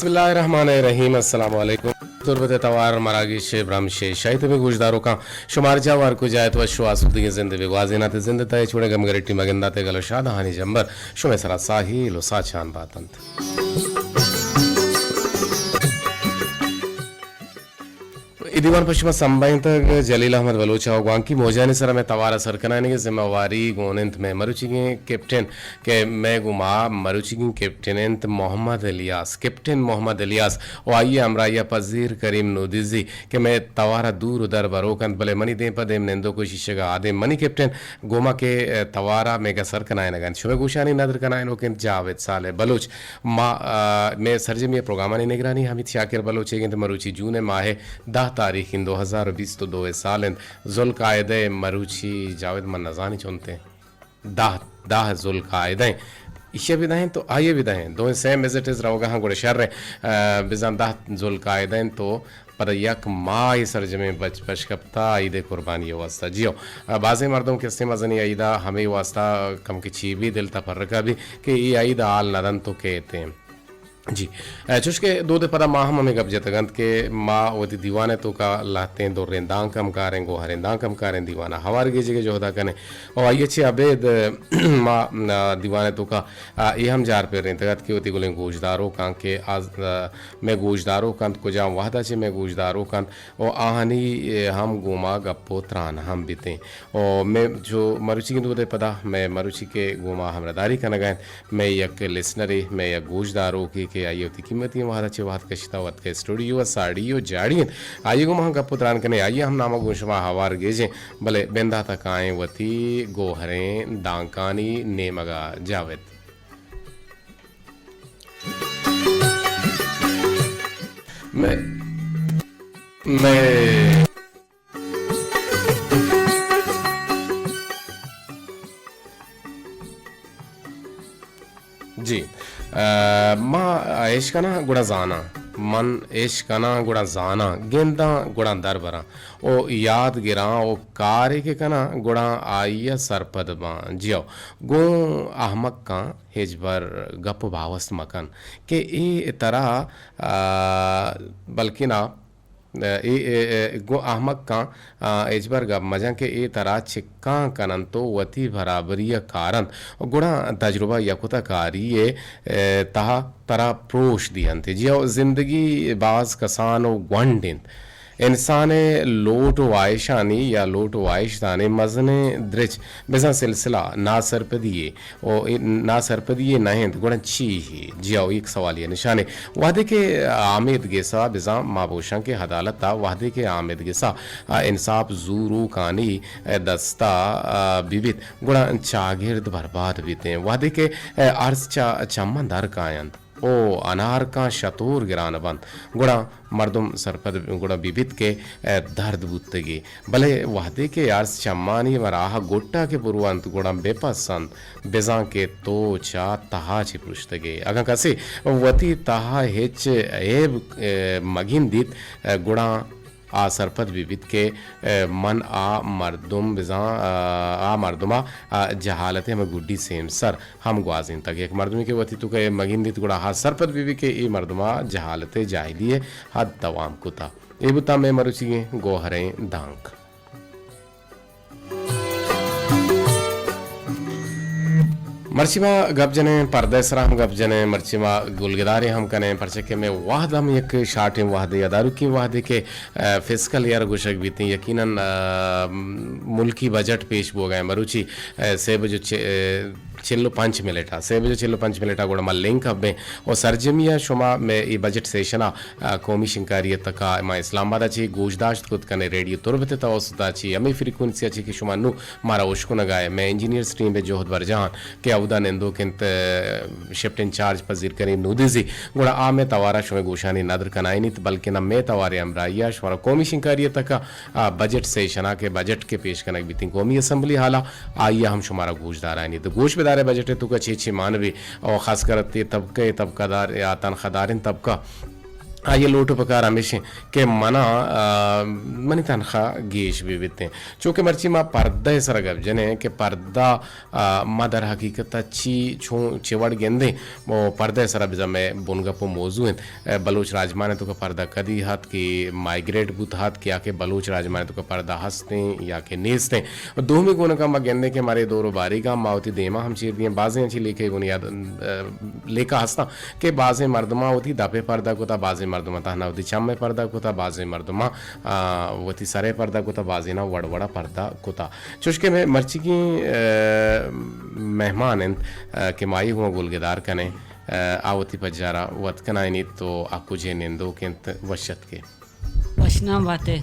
بسم اللہ الرحمن الرحیم۔ السلام علیکم۔ تربت توار مراگش برمش شاہی تبی گوشداروکاں، شمار جا وار کو جائے تو اشو آسودگی زندے بگوازینات، زند تائے چھوڑے گم گرٹی مگندات گلو شاد ہانی جمبر شمے سرا ساہیل و ساچان باتنت۔ اے دیوان پہ شما سمبھائینتگ جلیل احمد بلوچ ء گوانکی موجانی سرا مئے توار ء سر کنائینگ ء ذمہ واری گون انت مئے مروچیگیں کیپٹن کہ مئے گوما مروچیگیں کیپٹن انت محمد الیاس، کیپٹن محمد الیاس و آئی ء ہمراہی ء پذیر کریم نودیزی کہ مئے توار ء دور و در بروک انت، بلے منی دیم پہ دیم نندوک و شیشگ ء آدیم منی کیپٹن گوما کہ توار ء میگا سر کنائینگ انت۔ شمئے گوشانی ندر کنائینوک انت جاوید صالح بلوچ۔ ما، آ، مئے سرجمی ء پروگرامانی نگرانی حمید شاکر بلوچ ء انت۔ مروچی جون ء ماہ ء دہ تاریخ انت، دو ہزار و بیست و دو ء سال انت۔ ذوالقاعدہ ء مروچی جاوید من نزانی چنت انت۔ دہ، دہ ذوالقاعدہ انت۔ ایشی ء بدہیں تو آئی ء بدہیں۔ دوئیں سیم ایز اٹ از روگا ہاں گڑا شر انت۔ آ، بزاں دہ ذوالقاعدہ انت تو پدا یک ماہ سرجمیں بچ پش کپتا عید قربانی واسطہ۔ جی ہو، بازیں مردم کہ استیں مزنی عیدا ہمے واسطہ کم کہ چی بھی دل تپرکا بھی کہ ای عید حال ندن تو کہتے ہیں۔ جی، چوش کہ دود پدا ما ہم ہمیں گپ جتگ انت کہ ما وتی دیوان توکا لہتیں دوریں دانک ہم کاریں، گوہریں دانک ہم کاریں، دیوانا ہوار گیجگے جہدا کنیں۔ او آئی چی ابید ما دیوان توکا آ، اے ہم جار پرینتگ ات کہ وتی گلیں گوشداروکاں کہ آز، آ، مئے گوشداروک انت، کجام وہدا چہ مئے گوشداروک انت و آہانی، اے، ہم گوما گپ و تران ہم بیتیں۔ و مئے چو مروچیگیں دودے پدا مئے مروچی کہ گوما ہمراہداری کنگا انت، مئے یک لسنرے، مئے یک گوشداروکے کہ آئی وتی قیمتی وہدا چہ وہد کشتا و اتکا اسٹوڈیو ء ساڑی و جاڑی انت۔ آئی گوما ہم گپ و تران کنیں، آئی ہم ناما گوں شما ہوار گیجیں۔ بلے بندات ء کائیں وتی گوہریں دانکانی نیمگ ء۔ جاوید۔ مئے، مئے۔ جی۔ ء، ما اش کناں گڑا زاناں۔ من اش کناں گڑا زاناں۔ گنداں گڑا دربراں۔ او یاد گراں او کارے کہ کناں گڑا آئی ء سرپد باں۔ جیو، گوں احمقاں ہچبر گپ و باوست مکن کہ اے ترا، آ، بلکنا اے، اے، اے، گوں احمقاں، آ، ہچبر گپ مجن کہ اے ترا چکاں کننت و وتی برابری ء کارنت، گڑا تجربہ یکوتہ کاری ء، اے، تہا ترا پروش دینت۔ جی ہو، زندگی باز کسان و گونڈ انت۔ انسان ء لوٹ و واہشانی یا لوٹ و واہشتانی مزنیں درچ بزاں سلسلہ ناسرپدی ء و اے ناسرپدی ء نہ انت، گڑا چی ء؟ جی ہو، یک سوالی ء نشانے۔ وہدے کہ آمید گسا بزاں ما بوشاں کہ عدالت ء وہدے کہ آمید گسا انصاف زوروکانی دستا بہ بیت، گڑا چاگرد برباد بیت انت۔ وہدے کہ ارس چہ چماں در کاینت، او انارکاں شتور گران بنت، گڑا مردم سرپد گڑا بہ بیت کہ، اے، درد بوتگی۔ بلے وہدے کہ ارس چمانی و راہ گٹا کہ برو انت، گڑا بہ پس انت، بزاں کہ تو چہ تہا چہ پرشتگے۔ اگاں کسے وتی تہا ہچ عیب، اے، مگندیت، اے، گڑا آ سرپد بہ بیت کہ، اے، من آ مردم بزاں، آ، آ مردما، آ، جہالت ء ہمے گڈی سیمسر ہم گوازینتگ۔ یک مردمے کہ وتی توکا اے مگندیت گڑا آ سرپد بہ بیت کہ اے مردما جہالت ء جاہلی ء حد توام کتا۔ اے بوتا مئے مروچیگیں گوہریں دانک۔ مرچی ما گپ جنیں، پردہ ء سرا ہم گپ جنیں، مرچی ما گلگدارے ہم کنیں، پرچہ کہ مئے وہد ہم یک شارٹیں وہدے یا داروکیں وہدے کہ، آ، فسکل ایئر گوشگ بیتیں، یقیناً، آ، ملکی بجٹ پیش بوگا ہیں۔ مروچی، آ، سے بجو چ-، آ، چل و پنچ منٹ ء، سے بجو چل و پنچ منٹ ء گڑا ما لنک ابیں و سرجمی ء شما مئے اے بجٹ سیشن ء، آ، قومی شنکاری ء تکا ما اسلام آباد ء چہ گوشداشت کت کنیں، ریڈیو تربت ء توسط ء چہ ہمے فریکوئنسی ء چہ کہ شما نوں مارا اشکنگا ئے۔ مئے انجینئرز ٹیم ء جہد برجاہ انت کہ اودا نندوک انت، آ، شفٹ انچارج پذیر کریم نودیزی، گڑا آ مئے توارا شمئے گوشانی ندر کنائینیت، بلکنا مئے توارے ہمراہی ء شمارا قومی شنکاری ء تکا، آ، بجٹ سیشن ء کہ بجٹ کہ پیش کنگ بیتیں قومی اسمبلی ہال ء، آئی ء ہم شمارا گوش دارائینیت۔ گوش بدارے بجٹ ء توکا چے چے مان بی، او خاص کر تے طبقہ، طبقہ دار یا تنخواہ داریں طبقہ آئی ءِ لوٹ ءُ پکار ہمیش انت کہ منا، آ، منی تنخواہ گیش بہ بیت انت۔ چونکہ مرچی ما پردہ ءِ سرا گپ جنیں کہ پردہ، آ، ما در حقیقت ءَ چی چون چہ وڑ گندیں، او پردہ ءِ سرا بزاں مئے بنگپ ءُ موضوع انت۔ آ، بلوچ راجمان ءِ توکا پردہ کدی ات کہ مائیگریٹ بوت ات کہ یا کہ بلوچ راجمان ءِ توکا پردہ ہست انت یا کہ نیست انت۔ دومی گونگا ما گندیں کہ مارے دور ءُ باریگا ما وتی دیما ہم چیر دیں، بازیں انچیں لیکہ گونی یاد، آ، لیکہ ہستاں کہ بازیں مردماں وتی دپ ءَ پردہ کتا، بازیں مردماں تہنا وتی چم ءَ پردہ کتا، بازیں مردماں، آ، وتی سر ءَ پردہ کتا، بازیناں وڑ وڑا پردہ کتا۔ چوش کہ مئے مرچیگیں، آ، مہمان انت، آ، کہ ما آئی گوں گلگدار کنیں، آ، آ وتی پجارا وت کنائینیت تو آ کجے نندوک انت، وش اتکے۔ وشنام باتے۔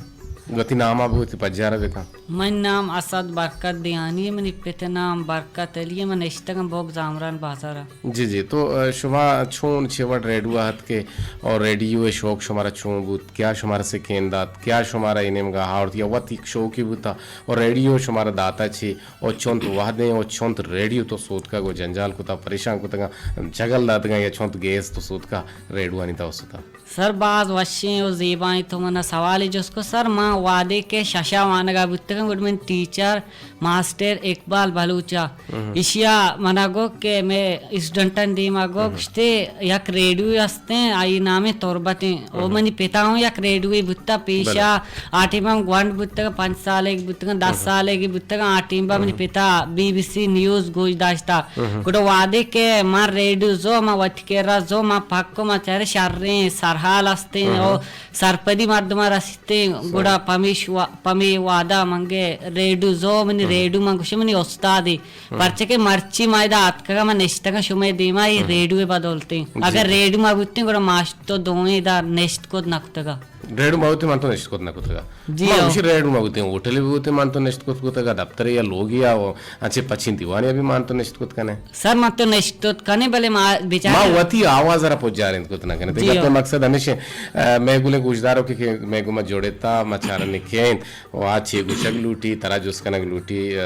وتی ناما بگو، وتی پجارا بکن۔ من نام اسد برکت دیانی، منی پت نام برکت علی، من نشتگم بوگ زامران بازارا۔ جی، جی، تو، آ، شما چون چہ وڑ ریڈیو ءَ اتکے اور ریڈیو ءِ شوق شمارا چون بوت؟ کیا شمارا سکین دات؟ کیا شمارا اے نیمگا آورت؟ یا وت یک شوقی بوتا اور ریڈیو شمارا داتا چی؟ اور چونت وہدیں اور چونت ریڈیو تو سوتکگ و جنجال کتا، پریشان کتگاں، جگل داتگاں یا چونت گیس تو سوتکا ریڈیوانی توسطا؟ سر، باز وشیں و زیبائیں تو منا سوالے جست کو۔ سر، ما وہدے کہ ششا وانگا بوتگاں، گڑا من ٹیچر ماسٹر اقبال بلوچا، ایشیا منا گو کہ مئے اسٹوڈنٹانی دیما گو، گشتے یک ریڈیو استیں، آئی نام تربتیں۔ او منی پتا ہوں یک ریڈیوے بوتا پیشا، آ ٹیما ہم گونڈ بوتگاں، پنچ سالے بوتگاں، دس سالے بوتگاں، آ ٹیما منی پتا بی بی سی نیوز گوش داشتا۔ گڑا وہدے کہ من ریڈیو زو، من وتی کرا زو، من پکو من چارے شریں سرحال استیں، او سرپدی مردماں رسیتیں، گڑا پمیش وا-، پمے وہدا منگے ریڈیو زو، منی ریڈیو من گوشے منی استادے۔ پرچہ کہ مرچی ما ادا آتکگا من نشتگاں شمے دیما اے ریڈیو بدولتیں۔ اگر ریڈیو ما بوتیں گڑا ماش تو دوئیں ادا نشت کت نہ کتگا۔ ریڈیو ما بوتیں من تو نشت کت نہ کتگا۔ جی ما ہو۔ گوشی ریڈیو ما بوتیں ہوٹلے بوتیں من تو نشت کت کتگا، دفترے یا لوگے یا انچے پچیں دیوانے ابھی من تو نشت کت کنے۔ سر، من تو نشت کت کنیں، بلے ما بچار ما وتی آواز را پجارینت کت نہ کنیں۔ جی، تئی گپ ءِ ہو۔ مقصد ہمیش انت، آ، مئے گلیں گوشداروکے کہ مئے گوما جڑتا، ما چارنی کئے انت، و آ چے گوشگ لوٹی، ترا جست کنگ لوٹی، آ،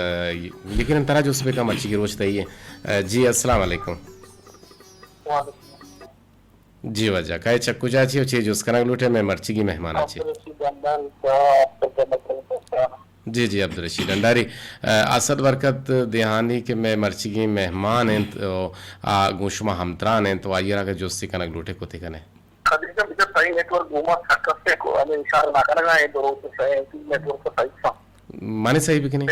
لیکن ترا جست بکن، مرچی کہ روچ تئی انت۔ آ، جی، السلام علیکم۔ وعلیکم۔ جی واجہ، کئے چہ کجا چی و چے جست کنگ لوٹے مئے مرچیگیں مہمانا چی؟ جی، جی، عبدالرشید انڈاری، آ، اسد برکت دیہانی کہ مئے مرچیگیں مہمان انت، او، آ، گوں شما ہمتران انت، و آئی را کہ جستی کنگ لوٹے کتی کنے۔ خدیجہ، بچار تئی نیٹ ورک گوما سک است، ہمیں اشارہ نہ کنگا، اے دو روچ سے نیٹ ورک صحیح تھا۔ منی صحیح بکنی؟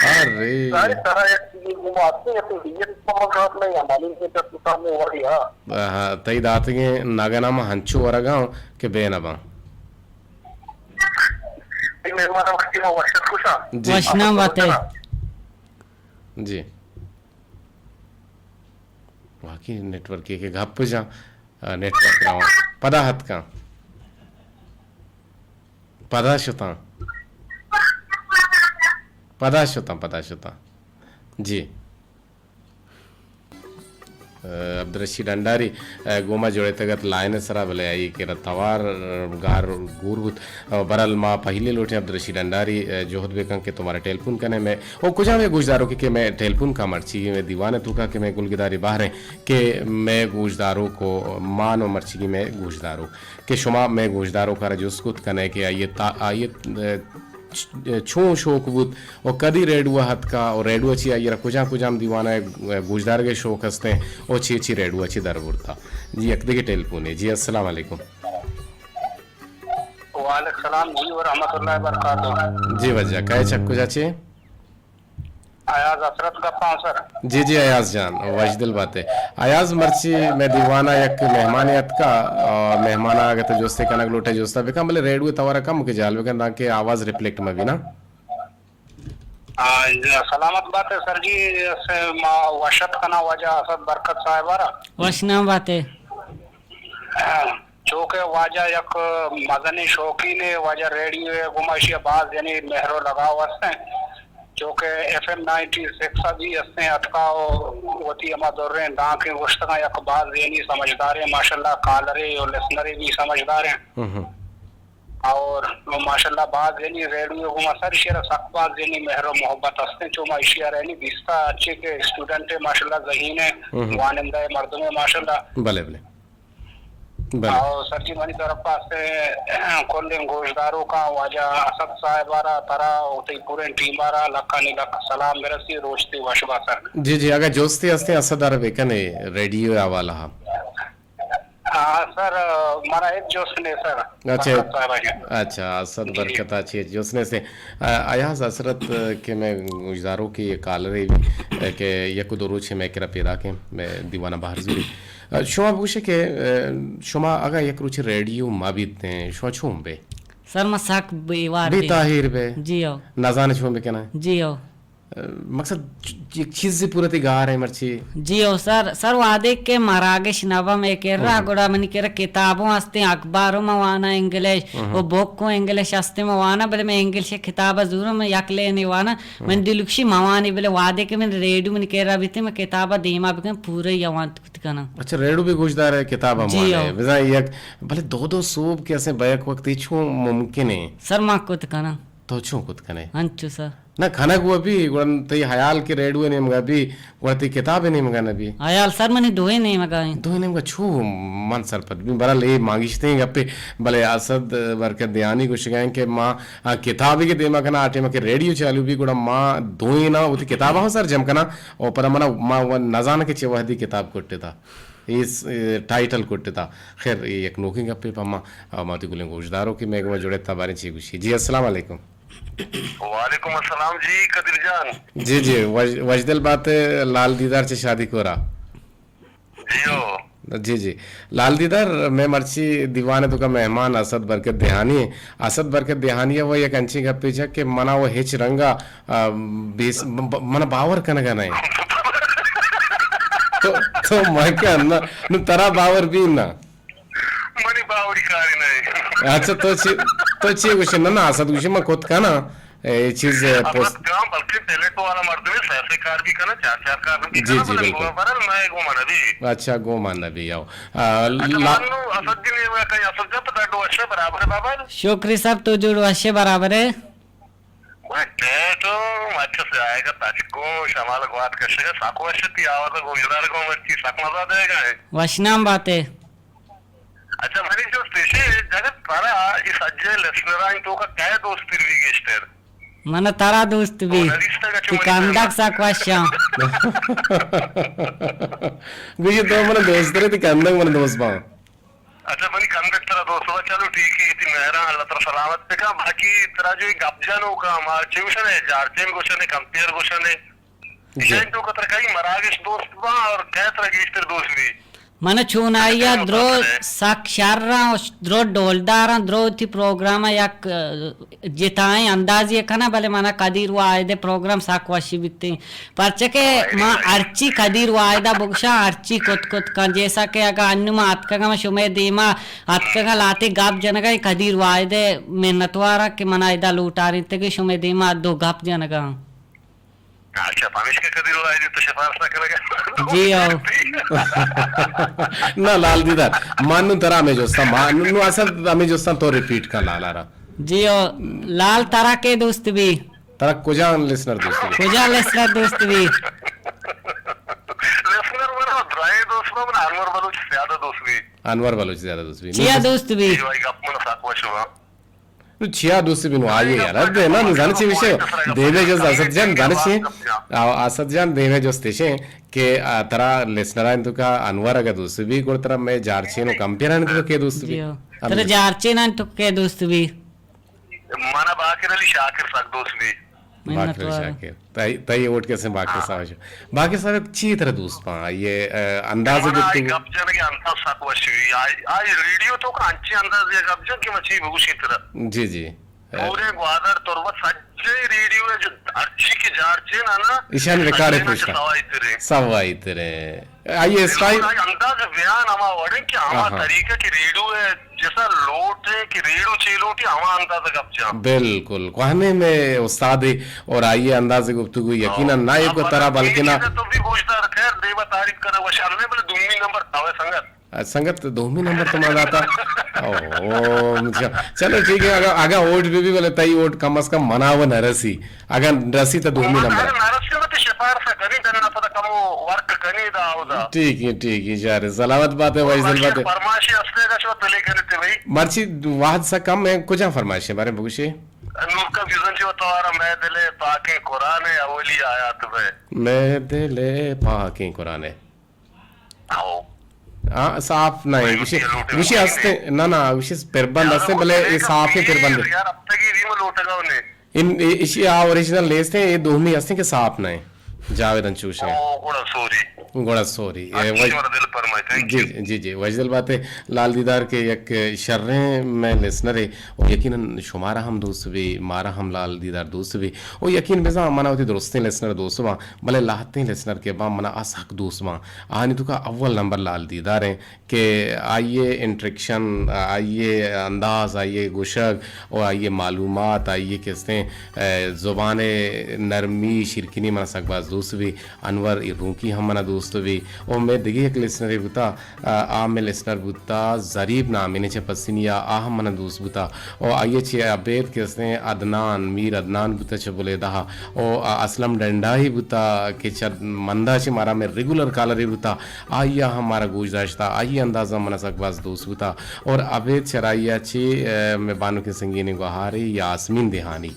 ارے۔ سارے طرح یک چیزی گوما است، یک نیت پمکات نہیں، ہماری نیت سامنے وڑیا۔ آہا، تئی داتگیں نگن ہم ہنچو ورگا کہ بے نباں۔ اے مہمان وقتی ما وش اتک کشاں۔ جی۔ وشنام باتے۔ جی۔ واقعی نیٹ ورک کہ گپ جاں، آ، نیٹ ورک روان۔ پدا ہتکاں۔ پدا شتاں۔ پدا شتاں، پدا شتاں۔ جی۔ آ، عبدالرشید انڈاری، آ، گوما جوڑیتگ ات لائن ءِ سرا، بلے آئی کرا توار، آ، گار گور بوت۔ آ، برحال ما پہلی لوٹیں عبدالرشید انڈاری، آ، جہد بکن کہ تو مارا ٹیلیفون کنے مئے، او کجام اے گوشداروکے کہ مئے ٹیلیفون کا مرچیگیں مئے دیوان ءِ توکا کہ مئے گلگداری بہریں کہ مئے گوشداروک و مان و مرچیگیں مئے گوشداروک کہ شما مئے گوشداروکا را جست کت کنے کہ آئی ءِ تا-، آئی ءِ، آ، چ-، چون شوق بوت و کدی ریڈیو ءَ اتکا و ریڈیو ءَ چی آئی ءَ را کجام کجام دیوان ءَ گوشدارگ ءِ شوق استیں و چی چی ریڈیو ءَ چی در برتا۔ جی، یک دگہ ٹیلیفونے۔ جی، السلام علیکم۔ وعلیکم السلام جی و رحمت اللہ وبرکاتہ۔ جی واجہ، کئے چہ کجا چے؟ ایاز حسرت گپاں سر۔ جی جی ایاز جان، وشدل باتے۔ ایاز، مرچی مئے دیوانا یک مہمانے اتکا، آ، مہمانا اگہ تو جستے کنگ لوٹے جستا بکن، بلے ریڈیو توارا کم کہ جہل بکن تانکہ آواز ریفلیکٹ مہ بی نا۔ آ، سلامت باتے سر جی، اس ما وش اتک کناں واجہ اسد برکت صاحبارا۔ وشنام باتے۔ چوکہ واجہ یک مزنیں شوقینے، واجہ ریڈیو ءِ گوما ایشی ءَ باز یعنی مہر و لگاؤ است انت۔ چوکہ ایف ایم نائنٹی سکس ءَ بھی است انت، اتکا و وتی ہما دریں دانکیں گوشتگاں، یک باز یعنی سمجھداریں ماشاءاللہ کالرے و لسنرے بھی سمجھداریں۔ ہم ہم۔ اور ماشاءاللہ باز یعنی ریڈیو ءِ گوما سر ایشی ءَ را سک باز یعنی مہر و محبت است انت، چو ما ایشی ءَ را یعنی دیستا اچے کہ اسٹوڈنٹ ماشاءاللہ ذہین ہے، ہم ہم۔ وانندہ مردم ہے ماشاءاللہ۔ بلے بلے۔ بلے۔ او سر جی، منی طرف ءَ سے کلیں گوشداروکاں، واجہ اسد صاحب ءَ را، ترا و تئی پوریں ٹیم ءَ را لکانی لک سلام برسی، روچ تئی وش با سر۔ جی جی، اگاں جستے ہستیں اسد ءَ را بکنے ریڈیو ءِ حوالہ ءَ۔ ہاں سر، منا ہچ جست نے سر۔ اچھا، برکت صاحب جی۔ اچھا، اسد جی۔ برکت ءَ چی ہچ جست نے سے۔ آ، ایاز حسرت کہ مئے گوشداروکے کالرے کہ یک دو روچے مئے کرا پیداکیں، مئے دیوان ءَ بہر زوری۔ شما بگوشے کہ، اه، شما اگاں یک روچے ریڈیو مہ بیتیں، شما چون بے؟ سر، ما سک بے وار بے بے۔ تاہیر بے؟ جی ہو۔ نزانے چون بکناں؟ جی ہو۔ اه، مقصد چ-، یک چیزے پورا تئی گار ہے مرچی؟ جی ہو سر، سر وہدے کہ مراگش نبا مئے کرا، ہم۔ گڑا منی کرا کتابوں ہستیں، اخباروں ما وانا انگلش، ہم۔ و بکوں انگلش ہستیں ما وانا، بلے میں انگلش کتاب زوروں میں یک لینے وانا، ہم۔ من دلکشی موانی بلے وہدے کہ من ریڈیو منی کرا بیتے، میں کتاب دیما بکن پورے یوان کت کناں۔ اچھا، ریڈیو بھی گوشدار ہے، کتاب ہم جی والا ہے۔ ہو۔ بزاں یک، بلے دو دو صوب کہ اسیں بیک وقت، یہ چون ممکن ہے؟ سر، ما کت کناں۔ تو چون کت کنے؟ انچو سر۔ نہ، کنگ وہ بھی، گڑا تئی حیال کہ ریڈیو نیمگا بھی، گڑا تئی کتاب نیمگا نہ بھی۔ حیال سر منی دوئیں نیمگا ہیں۔ دوئیں نیمگا چو من سرپد بھی، برحال اے مانگیشتیں گپے، بلے اسد برکت دیانی گوشگا ہیں کہ ما، آ، کتابے کے دیما کنا، آ ٹیما کہ ریڈیو چالو بھی، گڑا ما دوئیں نا وتی کتاباں سر جم کنا، او پر منا، ما وہ نزان کہ چے وحدی کتاب کٹتا۔ اس، اے، ٹائٹل کٹتا۔ خیر، اے یک نوکیں گپے پہ ما، آ، ماتی گلیں گوشداروں کہ میں گما جڑے تا بارے چی گوشی۔ جی، السلام علیکم۔ وعلیکم السلام جی، قدیر جان۔ جی، جی، وج-، وجدل بات ہے، لال دیدار چے شادی کورا۔ جی ہو۔ جی، جی۔ لال دیدار، میں مرچی دیوان تو کا مہمان اسد برکت دیہانی ہے۔ اسد برکت دیہانی ہے، وہ یک انچیں گپے چا کہ منا وہ ہچ رنگا آ، بیس-، ب-، ب-، من باور کنگا نہ۔ تو، تو ما کن نہ، نو ترا باور بھی نہ۔ منی باوری کاری نہ۔ اچھا، تو چی، تو چی گوشے؟ نہ، نہ، اسد گوشے من کت کنا، اے چیز، اے، اسد پوسٹ۔ کام بلکہ ٹیلنٹ والا مردم ہے، سہ سہ کار بھی کنا، چار چار کار بھی جی، کنا، جی، بلے بالکل۔ گو-، برل میں گو من بھی۔ اچھا، گو من بھی آؤ۔ آ، اچھا، لا- من نو اسد جی نے کہیں اسد جب تڈو اچھا برابر ہے بابا۔ شکری صاحب، تو جوڑ وشے برابر ہے۔ مئے ٹیٹ ءَ مچ ءَ سیاہگ ءَ تچک ءُ شمال ءَ گوات کشگ ءَ سک وش ات، تئی آواز ءَ گوشدارگ ءَ مرچی سک مزہ دئیگ ءَ انت۔ وشنام بات ئے۔ اچھا، منی جست ایش انت، جگت ترا اے سجہیں لسنرانی توک ءَ کئے دوست تر بی گیشتر؟ من ءَ ترا دوست بی۔ تو نہ دیستگ اچ تئی منی کندگ سک وش انت۔ گوشی تو من ءَ دوست تر ئے، تئی کندگ من ءَ دوست باں۔ اچھا، منی کندگ ترا دوست با، چلو ٹھیک ہے، تئی مہراں اللہ ترا سلامت بکن۔ باقی ترا جو اے گپ جنوکاں، ما چے گوشن ئے، جارچین گوشن ئے، کمپیئر گوشن ئے، جی۔ ایشانی توک ءَ ترا کئی مراگش دوست با اور کئے ترا گیشتر دوست بی؟ من چونائی ءَ درو سک شر آں، درو ڈولدار آں، درو وتی پروگرام ءَ یک، ءَ، جتائیں اندازے ءَ کناں، بلے من ءَ قدیر واحد ءِ پروگرام سک وشی بیتیں۔ پرچہ کہ ما ہرچی قدیر واحد ءَ بگشاں، ہرچی کت کت کن، جیسا کہ اگاں انو ما اتکگاں، ما شمئے دیما اتکگاں، لہتے گپ جنگا، قدیر واحد ءِ منتواراں کہ منا ادا لوٹارینتگ، شمئے دیما دو گپ جنگا۔ اچھا، پمیشکا قدیر واحد تو سفارش نہ کنگا؟ جی ہو۔ نہ لال دیدار، ما نو ترا ہمے جستاں، ما نو، نو اسد ہمے جستاں تو ریپیٹ کن لالا را۔ جی ہو، لال ترا کے دوست بی؟ ترا کجا لسنر دوست بی؟ کجا لسنر دوست بی؟ لسنر من ءَ درائیں دوست با، من انور بلوچ زیادہ دوست بی۔ انور بلوچ زیادہ دوست بی۔ چیا دوست بی؟ جی بھائی، گپ من سک وش با۔ نو چیا دوست بی نو آئیے یار، اب دینا نو زانے چی وشے۔ دیمے جست اسد جان، زانے چی؟ آ، اسد جان، دیمے جست ایشے کہ، آ، ترا لسنرانی توکا انور اگا دوست بی، گڑ ترا مئے جارچین و کمپیرانی توکا کے دوست بی؟ جی ہو۔ ترا جارچینانی توکا کے دوست بی؟ منا باقر علی شاکر سک دوست بی۔ باقر علی شاکر۔ تئی، تئی ووٹ کسے باقر صاحب شو؟ باقر صاحب چی ترا دوست پا؟ آئی ءِ، ءَ، انداز منا آئی گفتگو؟ گپ جنگ ءِ انداز سک وش بی۔ آئی، آئی ریڈیو توکا انچیں انداز ءَ گپ جن کہ من چی بگوشیں ترا۔ جی، جی۔ پورے گوادر تربت سجے ریڈیو ءَ جو ہرچی کہ جارچین نا، ایشانی ریکارڈ سجے نا پوشتا۔ سوائی ترے۔ سوائی ترے۔ آئی اسٹائل۔ بالکل، آئی انداز بیان ہما وڑیں کہ ہما آہا۔ طریقہ کہ ریڈیو ءَ جیسا لوٹ ہے کہ ریڈیو چے لوٹی ہما انداز گپ جان۔ بالکل، کوہنے میں استاد اور آئی انداز گفتگو یقیناً ہاں۔ نہ ایک ترا بلکہ نہ۔ تو بھی گوشدار، خیر، دیما تعریف کرے وش، اللہ بلے دومی نمبر تھا سنگت۔ سنگت دومی نمبر تو ما داتا۔ او، اچھا۔ چلو ٹھیک ہے، اگا، اگا ووٹ بی بی بلے تئی ووٹ کم از کم منا و نہ رسی۔ اگا رسی تو دومی نمبر۔ اگا نہ رسی تو تئی فرض کنی، دن پدا کمو ورک کنی دا اودا۔ ٹھیک ہے، ٹھیک ہے، شر۔ سلامت بات ہے، وش دل بات ہے۔ فرمائشی ہستے گا شو پلے کنی تے بھائی۔ مرچی وہد سا کم ہے، کجا فرمائش ہے بارے بگوشے؟ نور کا فیوزن جی وتوارا، میں دل پاکیں قرآن ہے، اولی آیات بے۔ میں دل پاکیں قرآن ہے۔ او۔ ہاں، صاف نہ ہے۔ گوشی، گوشی ہستے، نہ، نہ، گوشی پربند ہستے، بلے یہ صاف ہی پربند ہے۔ یار، اب تک یہ بھی میں لوٹگا انہیں۔ ان، ای-، ایشی آ اوریجنل نیست ہیں، یہ دومی ہستیں کہ صاف نہ ہیں۔ جاوید انچوش ہیں۔ او، گڑا سوری۔ گڑا سوری۔ اے، اچھی وج-، شمارا دل پرمائے، تھینک جی، یو۔ جی، جی، وجدل بات ہے۔ لال دیدار کے یک شریں میں لسنر ہے، اور یقیناً شمارا ہم دوست بھی، مارا ہم لال دیدار دوست بھی۔ اور یقین بزاں منا وتی درستیں لسنر دوست باں، بلے لہتیں لسنر کے باں منا آ سک دوست باں۔ آنی تو کا اول نمبر لال دیدار ہیں۔ کہ آئی ءِ انٹریکشن، آئی ءِ انداز، آئی ءِ گوشگ و آئی ءِ معلومات، آئی ءِ کستیں، اے، زبان ءِ نرمی، شیرکنی منا سک باز دوست بی۔ انور ایرونکی ہم منا دوست بی۔ و مئے دگہ یک لسنرے بوتا، آ، آ مئے لسنر بوتا، ظریف نامیں چہ پسنی ءَ، آ ہم منا دوست بوتا۔ و آئی ءَ چہ ابید کستیں عدنان، میر عدنان بوتا چہ بلیدہ ءَ۔ و اسلم ڈنڈائی بوتا کہ چہ مندا چہ مارا مئے ریگولر کالرے بوتا۔ آئی ءَ ہم مارا گوش داشتہ، آئی ءِ انداز ہم منا سک باز دوست بوتا۔ اور ابید چرائی ءَ چہ، اے، مئے بانکیں سنگینیں گوہارے یاسمین دیہانی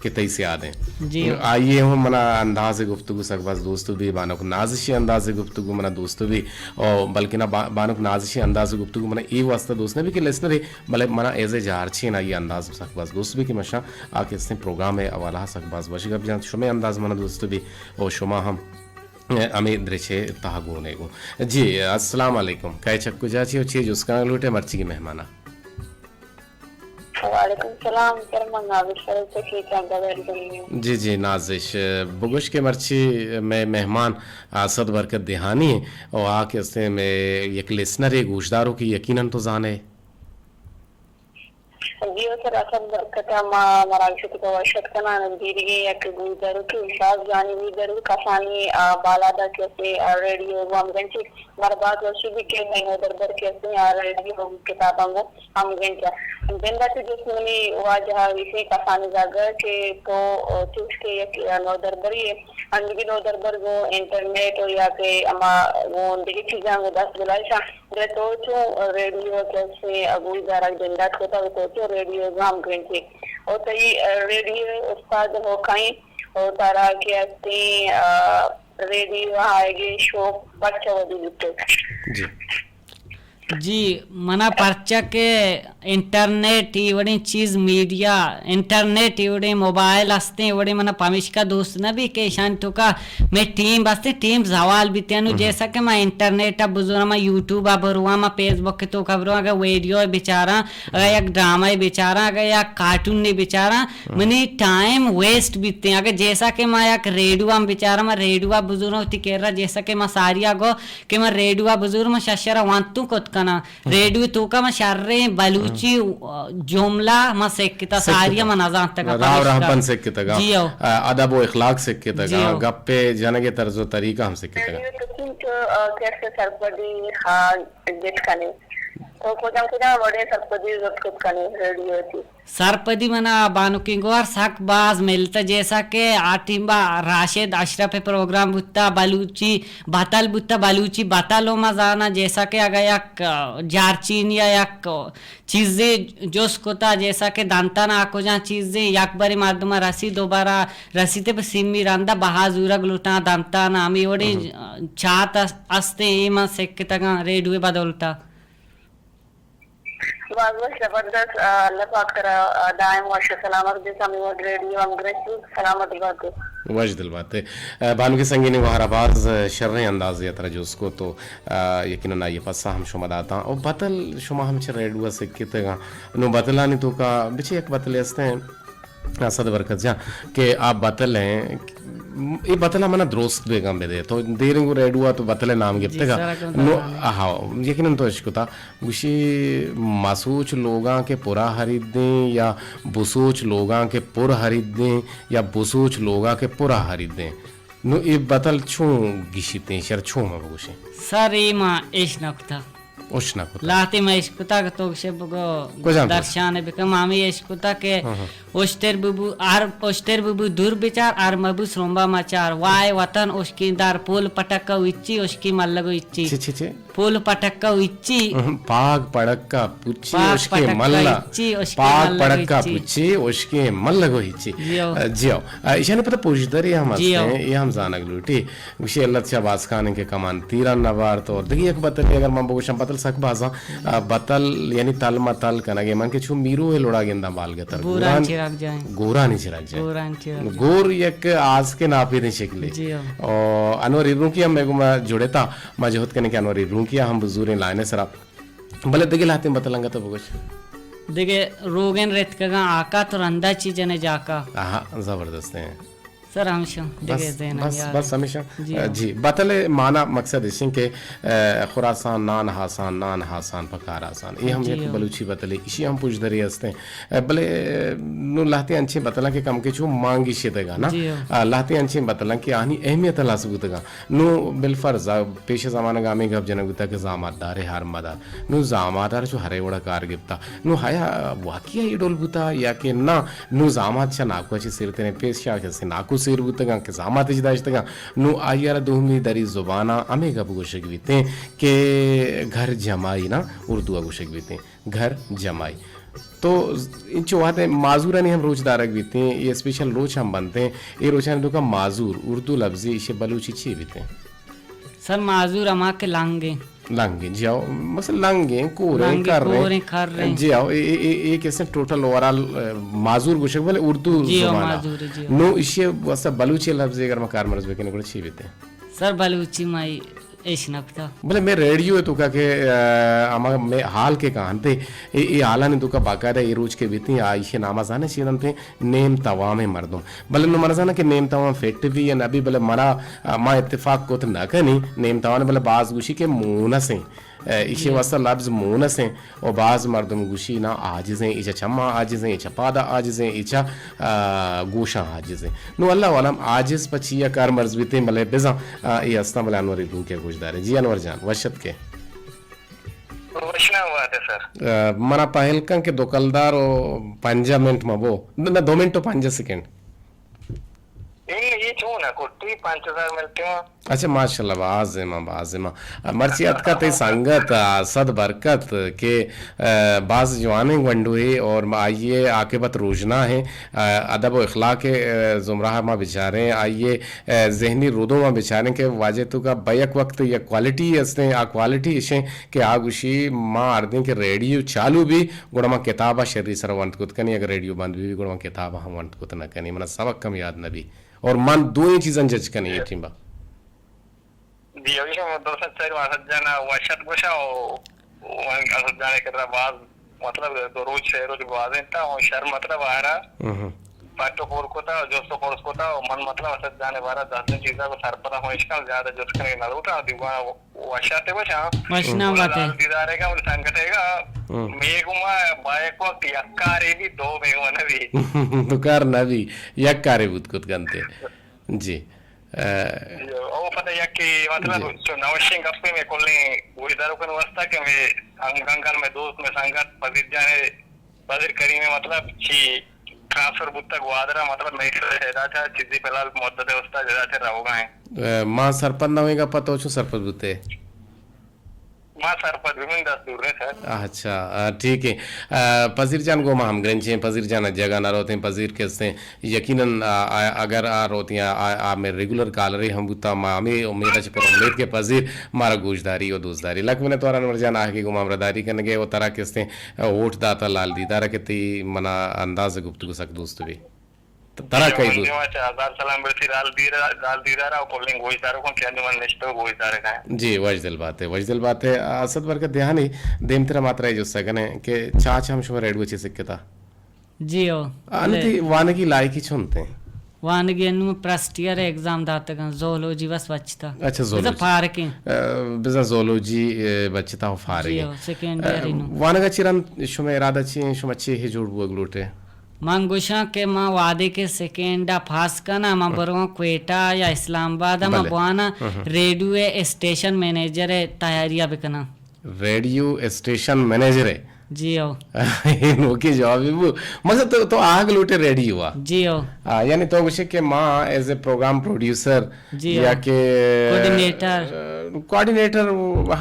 کہ تئی سیاد ایں۔ جی۔ آئی ءِ ہم منا انداز گفتگو سک باز دوست بی، بانک نازشی انداز گفتگو منا دوست بی۔ او بلکنا با-، بانک نازشی انداز گفتگو منا اے واسطہ دوست نہ بی کہ لسنرے، بلے منا ایز اے جارچین آئی ءِ انداز سک باز دوست بی کہ مشاں آ کہ استیں پروگرام ءِ حوالہ سک باز وش گپ جنت۔ شمئے انداز منا دوست بی او شما ہم ہمے درچ ءِ تہا گون ئے گوں۔ جی، السلام علیکم۔ کئے چہ کجا چی و چے جست کنگ لوٹ ئے مرچیگیں مہمان ءَ؟ وعلیکم السلام سر، من نازش سر چہ کیچان بغیر دنیا۔ جی، جی، نازش، بگوش کہ مرچی مئے مہمان اسد برکت دیہانی ایں و آ کہ استیں مئے یک لسنرے، گوشدارو کہ یقیناً تو زان ئے۔ جی او سر، اسد برکت ءَ ما مراگش ءِ توکا وش اتک کناں۔ دیریگیں یک گوشداروکے، شاز جانی گوشداروک، کسانی، آ، بالاد ءَ کہ اسے، آ، ریڈیو گوں ہمگرنچی مارا باز وشی بی کہ مئے نودربر کہ اسے، آ، ریڈیو کتاباں گوں ہمگرنچ۔ بنداتی جست منی واجہ ءَ ایشی کسانی زاگ ءَ کہ تو، آ، چوش کہ یک نودربرے ئے، انچوکہ نودربر گوں انٹرنیٹ و یا کہ ہما گوں دگہ چیزاں گوں دست بلائشاں۔ گڑا تو چوں ریڈیو ءَ کسے ءَ گوشدارگ بندات کتگ، تو چوں ریڈیو ءَ گوں ہمگرنچ ئے۔ او تئی ریڈیو ءِ استاد ہو کئے ایں؟ او ترا کہ استیں، آ، ریڈیو ءَ آیگ ءِ شوق پرچا ودی بوتگ؟ جی۔ جی، منا پرچا کہ انٹرنیٹ ای وڑیں چیز، میڈیا، انٹرنیٹ ای وڑیں موبائل ہستیں، ای وڑیں منا پمیشکا دوست نہ بی کہ ایشانی توکا مئے ٹیم بستیں، ٹیم زوال بیتیں۔ انو جیسا کہ ما انٹرنیٹ ءَ بزوراں، ما یوٹیوب ءَ برواں، ما فیس بک ءِ توکا برواں، اگہ ویڈیو ءَ بچاراں، اگہ یک ڈرامہ ءَ بچاراں، اگہ یک کارٹون ءَ بچاراں، منی ٹائم ویسٹ بیتیں۔ اگہ جیسا کہ ما یک ریڈیو ءَ بچاراں، ما ریڈیو ءَ بزوراں وتی کرا، جیسا کہ ما ساری ءَ گو کہ من ریڈیو ءَ بزور، من ششر ءَ وانتوں کت کناں۔ ریڈیو ءِ توکا من شریں بلوچی، آ، جملہ من سکتا، سکتا۔ ساری ءَ من نزانتگا، راہ و پمیشکا۔ رہبند سکتگا۔ جی ہو۔ آ، ادب و اخلاق سکتگا۔ جی ہو۔ گپ ءِ جنگ ءِ طرز و طریقہ ہم سکتگا۔ ریڈیو ءِ توکا تو، آ، کیسے سرپدی خواہ گت کنے؟ تو کجام کجام وڑیں سرپدی زرت کت کنے ریڈیو ءِ توکا؟ سرپدی منا بانکیں گوہار سک باز ملتہ، جیسا کہ آ ٹیمبا راشد اشرف ءِ پروگرام بوتہ، بلوچی بتل بوتہ، بلوچی بتل و ما زاناں، جیسا کہ اگہ یک، آ، جارچینی یا یک، آ، چیزے جست کتہ، جیسا کہ دنتان آ کجام چیزے یک برے مردم ءَ رسی، دوبارہ رسیتے پہ سیمی رندا بہا زورگ لوٹاں دنتان، ہمے وڑیں، آ، چات است-، استیں، اے من سکتگاں ریڈیو ءِ بدولتا۔ باز وش، زبردست۔ آ، اللہ پاک ترا، آ، دائم وش و سلامت بسا، ہمے وڑ ریڈیو ہمگرنچ بی، سلامت بات۔ وش دل بات ئے۔ آ، بانکیں سنگینیں گوہارا باز شریں اندازے ءَ ترا جست کت و، آ، یقیناً آئی ءِ پسہ ہم شما داتاں۔ او بتل شما ہم چہ ریڈیو ءَ سکتگاں۔ نوں بتلانی توکا بچے یک بتلے استیں۔ اسد برکت جان کہ آ بتل ایں، اے بتل ءَ منا درست بیگاں بدے۔ تو دیریں گوں ریڈیو ءَ تو بتل ءِ نام گپتگ ءَ۔ نو، ہاں، یقیناً تو اشکتا۔ گوشی مسوچ لوگاں کہ پرا ہریدیں یا بسوچ لوگاں کہ پر ہریدیں یا بسوچ لوگاں کہ پرا ہریدیں۔ نو اے بتل چون گشیتیں، شر چون ما بگوشیں؟ سر اے ما اش نہ کتا۔ اش نہ کتا۔ لہتے ما اش کتا کہ تو گشے بگو کجام درشان بکن، ما ہمیں اش کتا کہ ہاں، ہاں۔ اشتر ببو، ہر اشتر ببو دور بچار، ہر مبو سرومبا مچار۔ وائے وطن اشکیں دار، پول پٹکا و ہچی، اشکیں ملگ و ہچی۔ چی، چی، چی؟ پول پٹکا و ہچی۔ ہم، پاگ پڑکا پچی پاگ اشکیں پٹکا ملا۔ ہچی، اشکیں پاگ ملگ و پڑکا ہچی۔ پچی اشکیں ملگ و ہچی۔ جی ہو۔ جی ہو۔ ایشانی پتہ پوشدری ہم جی ہو۔ ہستیں، یہ ہم زانگ لوٹی۔ گوشی اللہ چہ باز کانیں کہ کمان تیران نبارت۔ اور دگہ یک بتلے اگر من بگوشاں، بتل سک بازاں، آ، بتل یعنی تل ما تل کنگے من کہ چو میرو ہے لڑا گنداں بالگتر۔ گوران گوران، چراگ جائیں۔ گورانی چراگ جائیں۔ گوران چراگ جائیں۔ گور یک آز کے ناپیدیں شکلے۔ جی ہاں۔ او انور ایرونکی ہم میں گما جڑتا، ما جہد کنے کہ انور ایرونکی ہم بزوریں لائن سرا۔ بلے دگہ لہتیں بتلنگا تو بگوش۔ دگہ روگن رتکگاں آکا تو رندا چی جنے جاکا۔ آہا، زبردست ہیں۔ سر، ہمیشہ دگہ بس، ذہن بس، یاد بس ہے۔ ہمیشہ۔ جی، آ، ہاں۔ جی، بتل مانا مقصد اش کہ، آ، خراسان نان ہاسان، نان ہاسان پکار آسان۔ یہ ہم جی، ایک ہاں۔ بلوچی بتلے، اسی ہم پوشدری ہستیں۔ آ، بلے، آ، نو لہتے انچیں بتلاں کہ کم کے چو مانگی شدگا نا۔ جی، ہاں۔ آ، لہتے انچیں بتلاں کہ آنی اہمیت ہلاس بوتگا۔ نو بالفرض، آ، پیش زمانگ ہمیں گپ جنگ بوتا کہ زامات دارے ہر مدار۔ نو زامات ہر چو ہرے وڑا کار گپتا۔ نو ہیا واقعی اے ڈول بوتا یا کہ نا؟ نو زامات چہ ناکو چہ سیر تریں، پیش چہ کسے ناکو سیر بوتگاں کہ زامات اچ داشتگاں۔ نو آئی ء را دومی دری زباناں ہمے گپ گوشگ بیتیں کہ گھر جمائی نا اردو ء گوشگ بیتیں، گھر جمائی۔ تو انچو وہدے معذورانی ہم روچ دارگ بیتیں، اے اسپیشل روچ ہم بنتیں، اے روچانی توکا معذور اردو لفظی ایشی بلوچی چی بیتیں؟ سر، معذور ہما کہ لنگ ہیں۔ لنگ ہیں، جی ہاں، مثلا لنگ ہیں، کور ہیں، لنگ ہیں، کر ہیں۔ کور ہیں، کر ہیں۔ جی ہاں، اے، اے، اے، اے کسے ٹوٹل اوورال، اے، معذور گوشگ بلے اردو جی ہاں، زبان ہے۔ معذور، جی ہاں۔ نو ایشی واسطہ بلوچی لفظ اگر ما کارمرز بکنیں گڑا چی بیتیں؟ سر، بلوچی ما ایش نہ کتا۔ بلے میں ریڈیو ہے تو کا کہ، اے، ہما میں حال کے کہانتے، اے، اے حالانی تو کا باقاعدہ اے روچ کے بیتیں، آ ایشی نامہ زانے چی دنتے، نیم توامیں مردم۔ بلے نوں من زاناں کہ نیم توام فٹ بی یا نہ بی، بلے منا، آ، ما اتفاق کت نہ کنی۔ نیم توام بلے باز گوشی کہ مونس ایں۔ آ، ایشی واسطہ لفظ مونس ایں۔ و باز مردم گوشی نا عاجز ایں، ایچا چماں عاجز ایں، ایچا پادا عاجز ایں، ایچا، آ، گوشاں عاجز ایں۔ نوں اللہ عالم عاجز پہ چیا کار مرز بیتیں، بلے بزاں، آ، اے ہستاں، بلے انور ایرونکی ء گوشداریں۔ جی انور جان، وشت کے۔ وشنام وات ہے سر۔ آ، منا پہل کن کہ دو کلدار و پنجاہ منٹ ما بو۔ نہ، دو منٹ و پنجاہ سیکنڈ۔ اے، اے چون ہے؟ کٹی پنچ ہزار منٹ ما۔ اچھا، ماشاءاللہ، باز زیما، باز زیما۔ آ، مرچی اتکا تے سنگت، آ، صد برکت کہ، آ، باز جوانیں گونڈو ہے اور ما آئیے عاقبت روشنا ہے۔ آ، ادب و اخلاق، آ، زمرہ ما بچاریں، آئیے، آ، ذہنی ردو ما بچاریں کہ واجہ تو کا بیک وقت یک کوالٹی ہستیں، آ کوالٹی اشیں کہ آ گوشی، ما ہردیں کہ ریڈیو چالو بی، گڑا ما کتاب ء شری سر ونت کت کنی، اگر ریڈیو بند بی، گڑا ما کتاب ء ہم ونت کت نہ کنی، منا سبق ہم یاد نہ بی۔ اور من دوئیں چیزاں جج کنی اے ٹیم با۔ جی، اوی شما درست سر واسط جانا وشت گوشا او، او اسد جانے کرا باز، مطلب، دو روچ، سے روچ گوازینتا او شر، مطلب، آرا۔ ہم۔ پٹ و پور کتا، جست و پرس کتا، و من مطلب اسد جان بارا دست چیزا کو سرپدا ہوں اشکال زیادہ جست کنگی نلوٹا، دیوان وشاتے وشا۔ وشنام گڑا باتے۔ لال دیدارے گا، بل سنگتے گا، ہم۔ میگما بایک وقت یک کارے بھی دو میگما نبی۔ دو کار نبی، یک کارے بود کت کنتے۔ جی۔ اے، او پتہ یک کہ مطلب جی۔ چو نوشیں گپے میں کلیں گوشدارو کن واسطہ کہ میں انگل میں دوست میں سنگت پذیر جانے پذیر کریم مطلب چی ٹرانسفر بوتگ گوادر ء، مطلب میسر ادا چہ چیزی فی الحال مدت ء استاد ادا چہ روگا ہیں۔ اے، ما سرپد نہ ہوئیں گا پتہ چو سرپد بوتے۔ ما سرپد بھی من دستور نے سر۔ اچھا، آ، ٹھیک ہے۔ آ، پذیر جان گو ما ہم گرنچیں، پذیر جان جگہ نہ روتیں، پذیر کستیں۔ یقیناً، آ، آ، اگر آ روتیں، آ، آ، آ مئے ریگولر کالرے ہم بوتا، ما ہمے امید ء چہ پر امید کہ پذیر مارا گوشداری و دوستداری۔ لک منت وار انور جان، آہگے گوں ما ہمراہداری کنگے و ترا کستیں، آ، ووٹ داتا لال دیدار کہ تی منا انداز گفتگو سک دوست بی۔ ت-، ترا کئی دوست؟ دیما چہ ہزار سلام برسی لال دیرا-، لال دیدارا و کلیں گوشدارو کن کہ انو من نشتو گوشدارگا ہیں۔ جی، وش دل بات ہے، وش دل بات ہے۔ اسد برکت دیہانی دیمترا ما ترا اے جست کنیں کہ چاچ ہم شما ریڈیو چے سکتا؟ جی ہو۔ انو بلے۔ تئی وانگی لائقی چنت انت؟ وانگی انو پرسٹ ایئر ایگزام داتگاں، زولوجی بس بچتا۔ اچھا، بزاں زولوجی۔ فارغ ایں۔ آ، بزاں زولوجی، اے، بچتا و فارغ جی ایں۔ ہو، سیکنڈ ایئر آ، انو۔ وانگا چی رند شمئے ارادہ چی انت؟ شما چے ہے جوڑ بوگ لوٹے؟ من گوشاں کہ من وہدے کہ سیکنڈا پاس کناں، من ہم۔ برواں کوئٹہ یا اسلام آباد، من بلے۔ بواناں ہم۔ ریڈیو اسٹیشن مینیجر تیاریا بکناں۔ ریڈیو اسٹیشن مینیجر ء؟ جی ہو۔ اے نوکیں جوابے بو۔ مقصد تو، تو آہگ لوٹے ریڈیو ءَ۔ جی ہو۔ آ، یعنی تو گوشے کہ ما ایز اے پروگرام پروڈیوسر جی ہو۔ یا کہ کوآرڈینیٹر۔ کوآرڈینیٹر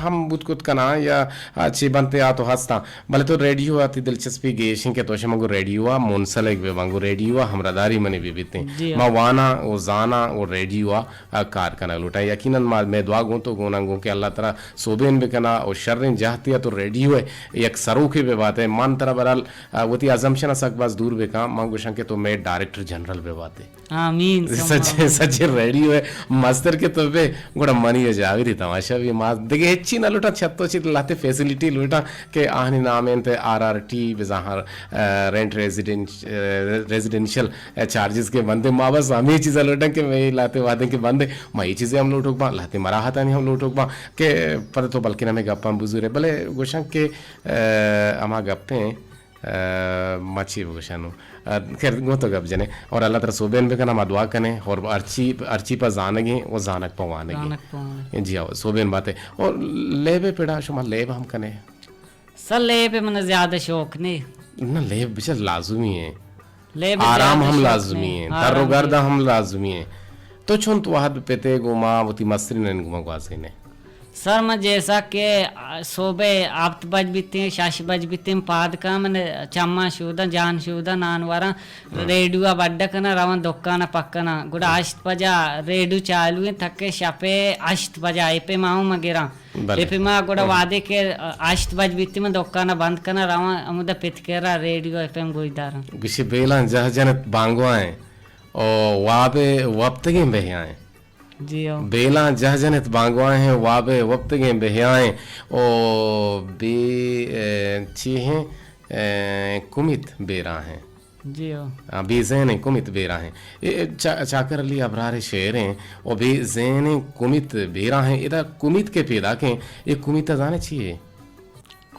ہم بوت کت کناں یا چی بنتے آ تو ہستاں۔ بلے تو ریڈیو ءَ تئی دلچسپی گیش ایں کہ تو شما گوں ریڈیو ءَ منسلک بہ باں، گوں ریڈیو ءَ ہمراہداری منی بہ بیتیں۔ جی ہو۔ ما واناں و زاناں و ریڈیو ءَ ءَ کار کنگ لوٹاں۔ یقیناً ما، مئے دعا گوں تو گوناں گوں کہ اللہ ترا سوبین بکنا و شریں جہتے ءَ تو ریڈیو ءِ یک سروکے بہ بات ئے۔ من ترا بہرحال، آ، وتی ازمپشن ءَ سک باز دور بکاں، من گوشاں کہ تو مئے ڈائریکٹر جنرل بہ بات ئے۔ آمین، ثم سچیں، آمین۔ سچیں ریڈیو ءِ مستر کہ تو بے، گڑا منی و جاویدی تماشا بی۔ ما دگہ ہچی نہ لوٹاں، چہ تو چی لہتے فیسلٹی لوٹاں کہ آہانی نام انت آر آر ٹی، بزاں، آ، رینٹ ریزیڈنش-، آ، ریزیڈنشل چارجز کہ بندے، ما بس ہمے چیزا لوٹاں کہ مئے لہتے وہدیں کہ بندے، ما اے چیزے ہم لوٹوک باں، لہتے مراحتانی ہم لوٹوک باں کہ پدا تو بلکن ہمے گپاں بزورے۔ بلے گوشاں کہ، آ، ہما گپیں، آ، ما چی بگوشاں نوں؟ آ، خیر، گوں تو گپ جنیں اور اللہ ترا سوبین بکنا، ما دعا کنیں اور ہرچی، ہرچی پہ زانگیں و زانگ پہ وانگیں۔ زانگ پہ وانگیں۔ جی ہاں، سوبین بات ئے۔ اور لیب پڑا شما لیب ہم کنے؟ سر، لیب ءِ من زیادہ شوق نے۔ نہ، لیب بچار لازمی ایں۔ لیب ءِ آرام زیادہ ہم شوق لازمی نے۔ ایں، آرام تر و گرد بھی۔ ہم لازمی ایں۔ تو چنت وہد پتے گوما وتی مسترینانی گوما گوازینے؟ سر، من جیسا کہ، آ، صبح ہفت بج بیتیں، شش بج بیتیں، پاد کاں من چماں شوداں، جان شوداں، نان وراں، ہم۔ ریڈیو ءَ بڈ کناں، رواں دکان ءَ پکناں۔ گڑا ہم۔ ہشت بجا ریڈیو چالو ایں، تکے شپ ءِ ہشت بجا اے پہ ما ہوں مگراں۔ بلے۔ اے پہ ما گڑا ہم۔ وہدے کہ ہشت بج بیتی من دکان ءَ بند کناں، رواں ہمودا پت کرا ریڈیو ایف ایم گوش داراں۔ گوشی بیلاں جہ جنت بانگوائیں، او واب وپتگیں بہیائیں۔ جی ہو۔ بیلاں جہ جنت بانگوائیں، واب وپتگیں بہیائیں، او بے، اے، چی ہیں، اے، کمیت بیراہیں۔ جی ہو۔ آ، بے زین ایں کمیت بیراہیں۔ اے چا-، چاکر علی ابرار ءِ شعر ایں، او بے زین ایں کمیت بیراہیں۔ ادا کمیت کہ پیداکیں، اے کمیت ءَ زانے چی اے؟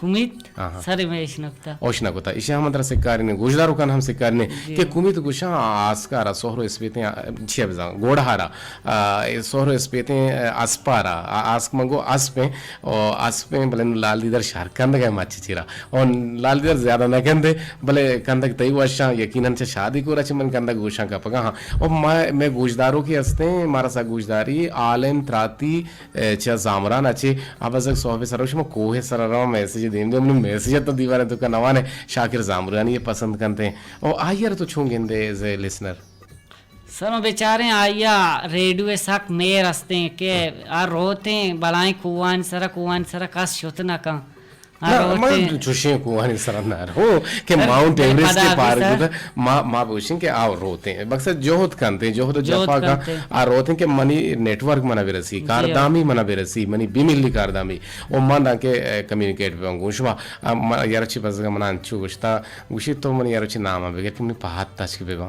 کمیت؟ آہاں۔ سر میں اشنکتا۔ اوشنا کتا۔ ایشی ہم اندر سکارین، گوشداروکاں ہم سکارین جی۔ کہ کمیت گوشاں آسکارا سہر و اسپیتیں، آ، چیا بزاں، گوڑہارا، آ، اے سہر و اسپیتیں، آ، اسپارا، آ، آسک من گو اسپیں، او اسپیں، بلے نوں لال دیدار شہر کندگ ءَ مچ چیرا۔ او لال دیدار زیادہ نہ کندے، بلے کندگ تئی وشاں، یقیناً چہ شادی کورا چہ من کندگ گوشاں کپگا ہاں۔ او ما، مئے گوشداروکے ہستیں، مارا سا گوشداری، عالم تراتی، اے، چہ زامران ءَ چہ ابزگ صحب سرا شما کوہ سرا رواں میسج دیم دے، منو میسج تو دیوان تو کا نوانے شاکر زامرانی پسند کنتے۔ او آئی ءَ را تو چون گندے ایز اے لسنر؟ سر، ما بچاریں آئی ءَ ریڈیو ءِ سک مہر استیں کہ آ روتیں بلائیں کوہانی سرا، کوہانی سرا کس شت نہ کن۔ آ نہ، روتیں۔ من چوشیں کوہانی سرا نہ رو کہ سر، ماؤنٹ ایوریسٹ پدا کہ بھی پار سر۔ گوتا، ما، ما بوشیں کہ آ روتیں۔ مقصد جہد کنتیں، جہد و جہد جفا کا کنتیں۔ آ روتیں کہ منی نیٹ ورک منا برسی، جی ہو۔ کاردامی منا برسی، منی بی ملی کاردامی۔ و من دانکہ، اے، کمیونیکیٹ بباں گوں شما۔ آ، ما، یارو چی بزگا منا انچو گوشتا، گوشی تو منی یارو چی نام بگر کہ منی پہت تچک بباں۔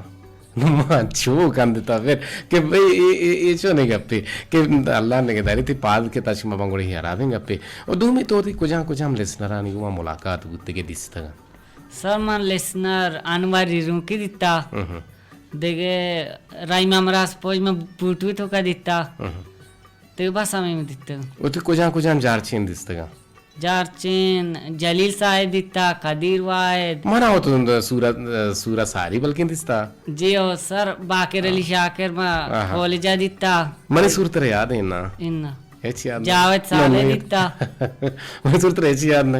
ما چو کندتا پھر کہ بھئی اے، اے، اے چونیں گپے کہ اللہ نگہداری تئی پاد کہ تچک مباں گڑا اے ہرابیں گپے۔ و دومی تو تئی کجام کجام لسنرانی گوما ملاقات بوتگے دیستگاں؟ سر من لسنر انور ریرونکی دیتا۔ اہم۔ دگہ رحیم امراض پوج من بوٹو توکا دیتا۔ اہم۔ تو بس ہمے من دیتگ۔ و تو کجام کجام جارچین دیستگاں؟ جارچین جلیل صاحب دیتا، قدیر واحد۔ منا وت سورا، سورا ساری بلکیں دیستا۔ جی او سر، باقر علی شاکر ما آہا۔ کالجا دیتا۔ منی صورت را یاد ہے نا؟ انا۔ ہچ یاد نہ۔ جاوید نہ، صالح نہ۔ دیتا۔ منی صورت را ہچ یاد نہ۔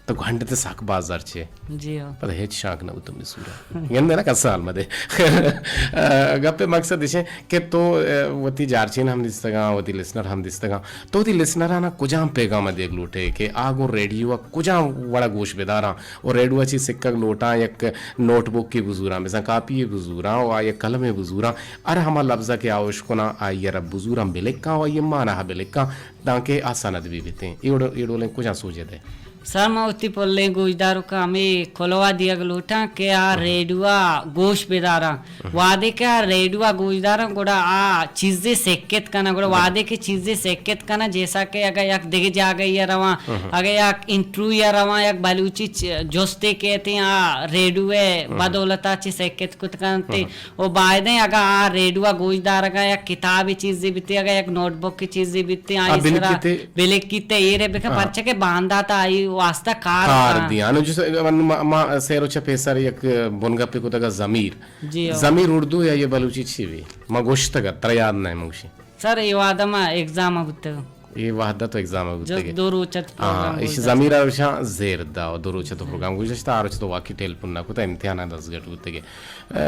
تو گھنڈ تے سک باز زرچے۔ جی ہو۔ پدا ہچ شانک نہ بوتم نی سورا۔ گندے نا کسال مدے۔ خیر، آ، گپے مقصد اشیں کہ تو، آ، وتی جارچین ہم دیستگاں، وتی لسنر ہم دیستگاں۔ تو وتی لسنرانا کجام پیغام دیگ لوٹے کہ آ گوں ریڈیو ءَ کجام وڑا گوش بداراں و ریڈیو ءَ چی سکگ لوٹاں، یک نوٹ بکے بزوراں، بزاں کاپی بزوراں و آ یک قلمے بزوراں، ہر ہما لبزا کہ آ اشکناں آئی ءَ را بزوراں بلکاں و آئی ءِ مانا بلکاں، دانکہ آ سند بہ بیتیں۔ اے وڑ-، اے ڈولیں کجام سوجے دے؟ سر، ما وتی پلیں گوشداروکاں ہمے کلوہ دیگ لوٹاں کہ آ ریڈیو ءَ گوش بداراں۔ وہدے کہ آ ریڈیو ءَ گوش داراں، گڑا آ چیزے سکت کناں۔ گڑا وہدے کہ چیزے سکت کناں، جیسا کہ اگہ یک دگہ جاگہے ءَ رواں، اگہ یک انٹرویو ءَ رواں، یک بلوچی چ-، جستے کیتیں، آ ریڈیو ءِ بدولت ءَ چہ سکت کت کنت۔ و بایدیں اگاں آ ریڈیو ءَ گوش دارگا یک کتابے چیزے بیتیں، اگاں یک نوٹ بکے چیزے بیتیں، آ آئی سرا بلکیت۔ بلکیت ایرے بکن، ہاں۔ پرچہ کہ باندات آئی واسطہ کار کار کن۔ دیاں۔ انو جس، ما، ما سیر و چہ پیسر یک بنگپے کتگ ضمیر۔ جی ہو۔ ضمیر اردو یا یہ بلوچی چی بی؟ ما گوشتگ، ترا یاد نہ، ما گوشی۔ سر، اے وہد ما ایگزام بوتگ۔ اے وہد تو ایگزام بوتگ۔ جس دو روچ ات ہاں، پروگرام ایش گوشداشت۔ ضمیر ء روچاں زیر دا، دو روچ تو پروگرام گوشداشت، آ روچ تو واقعی ٹیلیفون نہ کتا، امتحان دستگٹ بوتگ۔ ء،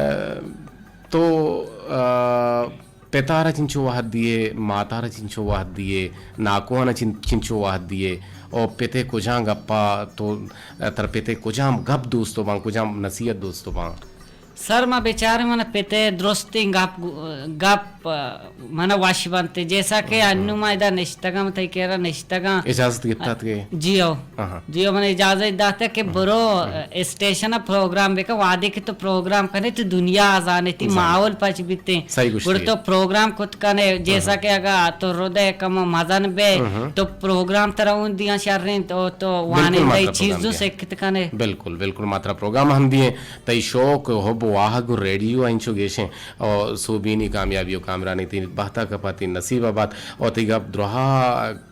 تو، ء، پتارا چنچو وہد دیئے، ماتارا چنچو وہد دیئے، ناکوانا چن-، چنچو وہد دیئے، او پتے کجام گپا تو، تر پتے کجام گپ دوستو باں، کجام نصیحت دوستو باں؟ سر، ما بچارے من پتے درستیں گپ گو-، گپ من وش بنت، جیسا کہ انو ما ادا نشتگاں، تئی کرا نشتگاں۔ اجازت گپتات کہ؟ جی ہو۔ آہا۔ جی ہو، من اجازت داتا کہ برو اسٹیشن ء پروگرام بکن، وہدے کہ تو پروگرام کنے تو دنیا آزانے، تی ماحول پچ بیتیں۔ صحیح گوشتی۔ گڑا تو پروگرام کت کنے، جیسا کہ اگا تو ردے کم مزن بے، تو پروگرام ترا اون دیاں شریں، تو، تو وانندہ چیز دو سکت کنے۔ بالکل، بالکل، ما ترا پروگرام ہم دیئیں۔ تئی شوق، حب، واہگ و ریڈیو انچو گیشیں۔ او سوبینی کامیابی و کامرانی تی بہتا کپا، تی نصیب آباد۔ او تئی گپ درہا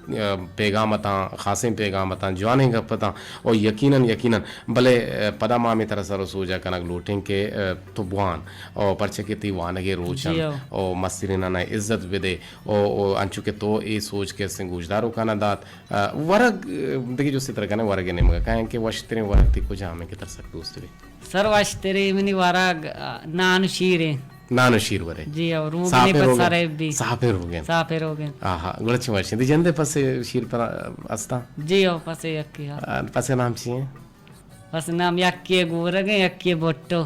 ء، پیغام اتاں، خاصیں پیغام اتاں، جوانیں گپ اتاں، او یقیناً، یقیناً، بلے، ء، پدا ما ہمے ترا سر و سوجا کنگ لوٹیں کہ، ء، تو بوان، او پرچہ کہ تئی وانگے روچ انت، او مسترینانا عزت بدے، او، او انچو کہ تو اے سوج کہ استیں گوشداروکانا دات، ء، ورگ، ء، دگہ جستے ترا کنیں، ورگ نیمگا کائیں کہ وشتریں ورگ تئی کجام انت کہ ترا سک دوست بی؟ سر وشتریں منی ورگ، ء، نان و شیریں۔ نان و شیر ورے۔ جی، او روگنے پہ سر بی۔ ساپیں روگن۔ ساپیں روگن۔ آہا، گڑا چی وشیں؟ دی جندے پسے شیر پر استاں؟ جی، او پسے یکی ہا۔ آ، پسے نام چی ہیں؟ پس نام یکی گورگیں، یکی بٹو۔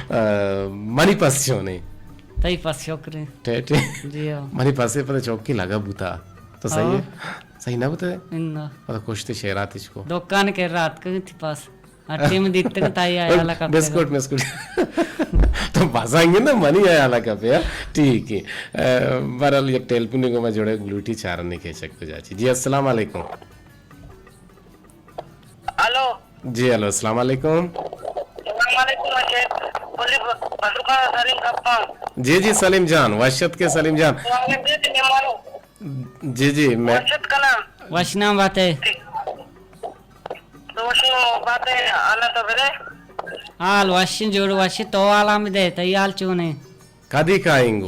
آ، منی پس چونے؟ تئی پس شکریں۔ ٹھیک، ٹھیک۔ جی، او۔ منی پسے پتہ چوکی لگا بوتا۔ تو صحیح ہے؟ صحیح نہ بوتا ہے؟ اناں۔ پتہ کشتے شیراتش کو۔ دکان کے رات کو تھی پس۔ ہر ٹیم دیتگ تئی ہیال ء کپتگ۔ بسکٹ، بسکٹ۔ تو بزانگے نا منی ہیال ء کپے، ہاں؟ ٹھیک ہے۔ ء، بہرحال یک ٹیلیفونے گوں ما جوڑے گلوٹی چارنے کے چک تو جاچی۔ جی، السلام علیکم۔ ہلو۔ جی، ہلو، السلام علیکم۔ السلام علیکم، شیخ۔ بولی ب-، بدر خان سلیم گپاں۔ جی، جی، سلیم جان، وش ات کے سلیم جان۔ وعلیکم السلام۔ جی، جی، میں وش ات کنا۔ وش نام بات ہے۔ دوشی بات ہے، اللہ تو بدے۔ حال وشیں، جوڑ وشیں، تو حالاں بدے، تئی حال چونے؟ کدی کائیں گو؟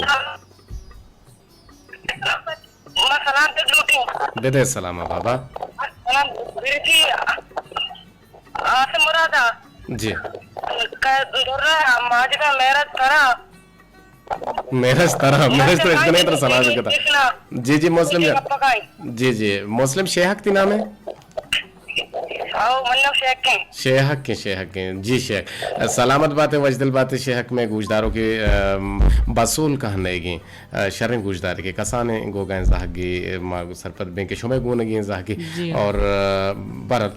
ما سلام تے لوٹی۔ بدے سلام بابا۔ سلام، بیٹی، آس مرادا۔ جی۔ کا درا ماجدا میرا کرا۔ میرج ترا، میرج تو اشکنے تر سلام کتا۔ جی، جی، مسلم جان۔ جی، جی، مسلم شیہک تی نام ہے؟ او، ملو شیہک ہیں۔ شیہک ہیں، شیہک ہیں۔ جی، شیہک۔ سلامت بات ہے، وشدل بات ہے، شیہک میں گوشداروں کے، ام، بسول کہنے گی۔ ا، شریں گوشدار کے کسانے گوگائیں زہگی، ما سرپد بیں کہ شمے گونگی زہگی۔ جی۔ اور، ا، برت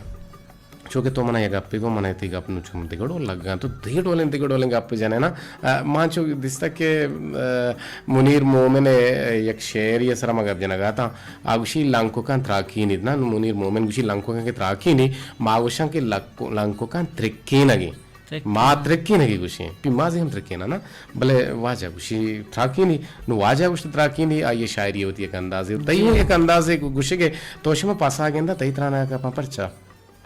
چو کہ تو منا یک گپے گو، منا تئی گپ نوں چم دگہ ڈول لگاں، تو دگہ ڈولیں، دگہ ڈولیں گپ جنے نا۔ ا، ما چو دیستگ کہ، ا، منیر مومن ء یک شعرے ء سرا ما گپ جنگ ء اتاں، آ گوشی لنککاں تراکینیت نا، منیر مومن گوشی لنککاں کہ تراکینی، ما گوشاں کہ لک-، لنککاں ترکینگی۔ ترکینی۔ ما ترکینگی گوشیں، پی مازی ہم ترکینا نا، بلے واجہ گوشی تراکینی، نو واجہ گوشت تراکینی، آئی شاعری ہوتی یک اندازے، تئی ہوں یک اندازے گوشگے، تو شما پاسا گندا، تئی ترانا کپاں پرچا؟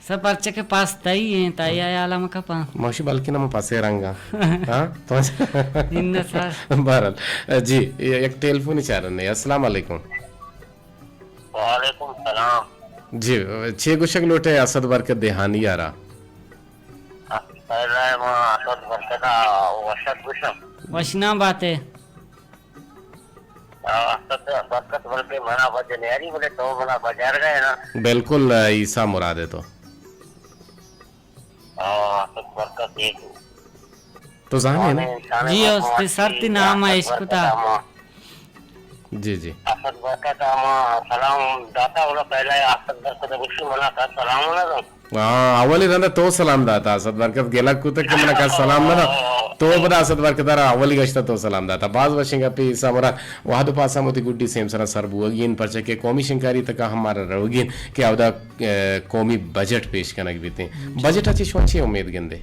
سر پرچہ کہ پاس تئی ایں، تئی ہیال ء مہ کپاں۔ موشی بلکن ہم پاسے رنگا۔ ہاں؟ تو انہ سر۔ بہرحال، جی، یک ٹیلیفون چارنے۔ السلام علیکم۔ وعلیکم السلام۔ جی، چے گوشگ لوٹے اسد برکت دیہانی یارا؟ پہلا ما اسد برکت ء وشت گوشم۔ وشنام بات ہے۔ آ، اسد برکت بلکہ منا بجنیاری بلے تو منا بجار گئے نا۔ بالکل، عیسیٰ مراد ہے تو۔ آ، اسد برکت ایک تو زانے نا؟ جی، اس تے سر تی نام ہے، اسد عشق برکت تا۔ جی، جی۔ اسد برکت ء ما سلام داتا، اولا پہلا اسد برکت ء گوشی منا کا سلام نہ دو۔ ہاں، اولی رندا تو سلام داتا، اسد برکت گلگ کتگ کہ منا کس سلام نہ دا۔ تو پدا اسد برکت ء را اولی گشتا تو سلام داتا۔ باز وشیں گپے عیسیٰ مراد۔ وہد و پاسا وتی گڈی سیمسرا سر بوگی انت، پرچہ کہ قومی شنکاری تکا ہم مارا روگی انت کہ اودا، ء، قومی بجٹ پیش کنگ بیتیں۔ جی۔ بجٹ ء چہ شما چے امید گندے؟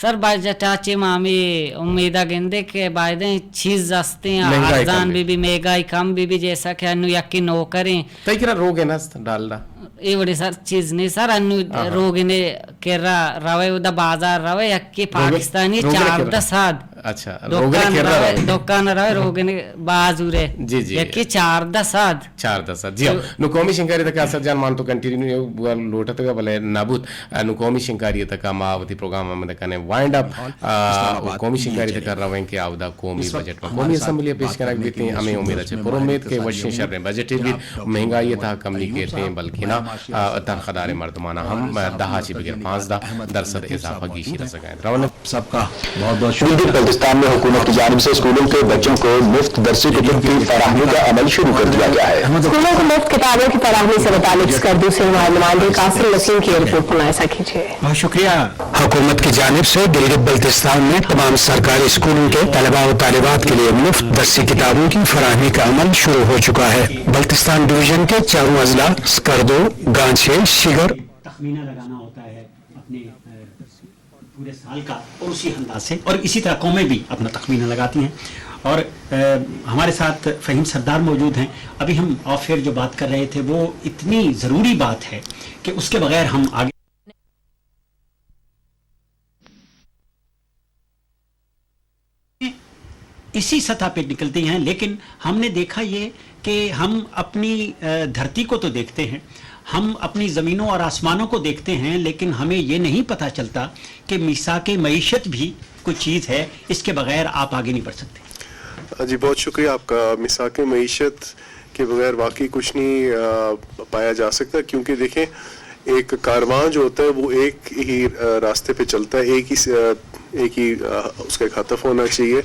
سر، بجٹ ءَ چہ ما ہمے امیدا گندیں کہ بایدیں چیز استیں، مہنگائی کم ارزان بی۔ بی بی، مہنگائی کم بی بی، جیسا کہ انو یکے نوکریں۔ تئی کرا روگن است ڈالڈا؟ اے وڑے سر چیز نہیں سر، انو آہا۔ روگن کرا روے، اودا بازار روے، یکے روگن، پاکستانی روگن چاردہ کرا۔ سد۔ اچھا، روگن دکان کرا روے، روے۔ دکان روے، روگن بازورے۔ جی، جی۔ یکے چاردہ سد۔ چاردہ سد۔ جی ہاں۔ تو نو قومی شنگکاری تک اسد جان مان تو کنٹینیو بوگ لوٹتگ، بلے نہ بوت۔ نو قومی شنگکاری تک ما وتی پروگرام ہم کنیں وائنڈ اپ۔ آ، قومی شنگکاری تک رویں کہ اودا قومی بجٹ ما قومی اسمبلی پیش کنگ بیتیں، ہمیں امید اچھے پر امید کہ وشیں شریں بجٹ بیت، مہنگائی تھا کمی کیتیں، بلکہ نا، آ، تنخواہ دار مردمانا ہم دہ چی بگر پانزدہ درصد اضافہ گیشی رسگائیں۔ رونے سب کا بہت بہت شکریہ۔ گلگت بلتستان میں حکومت کی جانب سے اسکولوں کے بچوں کو مفت درسی کتب کی فراہمی کا عمل شروع کر دیا گیا ہے۔ اسکولوں کو مفت کتابوں کی فراہمی سے متعلق سکردو سے ہمارے نمائندے قاسم نسیم کی رپورٹ پر نظر کیجیے۔ بہت شکریہ۔ حکومت کی جانب سے گلگت بلتستان میں تمام سرکاری اسکولوں کے طلباء و طالبات کے لیے مفت درسی کتابوں کی فراہمی کا عمل شروع ہو چکا ہے۔ بلتستان ڈویژن کے چاروں اضلاع سکردو، گانچے، شگر، تخمینہ لگانا ہوتا ہے اپنے، اے، پورے سال کا، اور اسی انداز سے، اور اسی طرح قومیں بھی اپنا تخمینہ لگاتی ہیں۔ اور، اے، ہمارے ساتھ فہیم سردار موجود ہیں۔ ابھی ہم آف ایئر جو بات کر رہے تھے، وہ اتنی ضروری بات ہے کہ اس کے بغیر ہم آگے اسی سطح پہ نکلتی ہیں، لیکن ہم نے دیکھا یہ کہ ہم اپنی، اے، دھرتی کو تو دیکھتے ہیں، ہم اپنی زمینوں اور آسمانوں کو دیکھتے ہیں، لیکن ہمیں یہ نہیں پتہ چلتا کہ میثاق معیشت بھی کوئی چیز ہے، اس کے بغیر آپ آگے نہیں بڑھ سکتے۔ جی، بہت شکریہ آپ کا۔ میثاق معیشت کے بغیر واقعی کچھ نہیں، آ، پایا جا سکتا، کیونکہ دیکھیں، ایک کارواں جو ہوتا ہے، وہ ایک ہی، آ، راستے پہ چلتا ہے، ایک ہی س-، آ، ایک ہی، آ، اس کا ایک ہدف ہونا چاہیے۔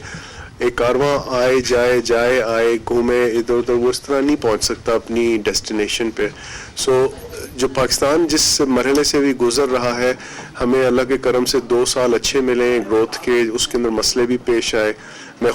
ایک کارواں آئے، جائے، جائے، آئے، گھومے ادھر ادھر، وہ اس طرح نہیں پہنچ سکتا اپنی ڈیسٹینیشن پہ۔ سو، جو پاکستان جس مرحلے سے بھی گزر رہا ہے، ہمیں اللہ کے کرم سے دو سال اچھے ملے ہیں گروتھ کے، اس کے اندر مسئلے بھی پیش آئے۔ میں